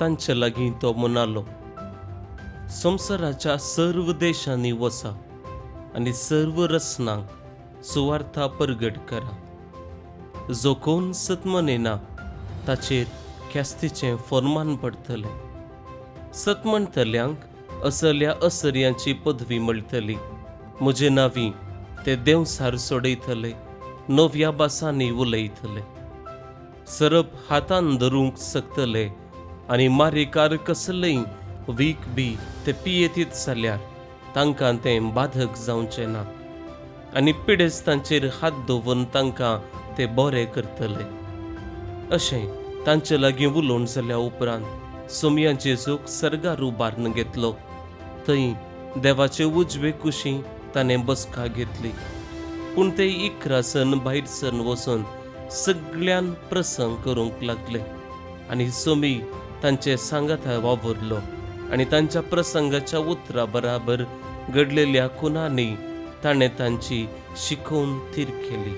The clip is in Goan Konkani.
तांचे लागीं तो म्हणालो, संवसाराच्या सर्व देशांनी वचा आनी सर्व रचनांक सुवार्था परगट करा. जो कोण सत म्हणिना ताचेर ख्यास्तीचें फर्मान पडटलें. सत म्हणटल्यांक असल्या असर्यांची पदवी मेळटली. म्हजे नांवी ते देंवसार सोडयतले, नव्या भासांनी उलयतले, सरप हातान धरूंक शकतले आनी मारेकार कसलेय वीख बी ते पियेतीत जाल्यार तांकां तें बाधक जावचें ना आनी पिडेस्तांचेर हात दवरून तांकां ते बरे करतले. अशें तांचे लागीं उलोवन जाल्या उपरांत सोमयान जेजूक सर्गार उबारून घेतलो. थंय देवाचे उजवे कुशी ताणें बसका घेतली. पूण ते 11 जण भायर सरून वचून सगळ्यान प्रसंग करूंक लागले आनी सोमी तांचे सांगाता वावुरलो आनी तांच्या प्रसंगाच्या उतरा बराबर घडलेल्या खुनांनी ताणें तांची शिकोवन थीर केली.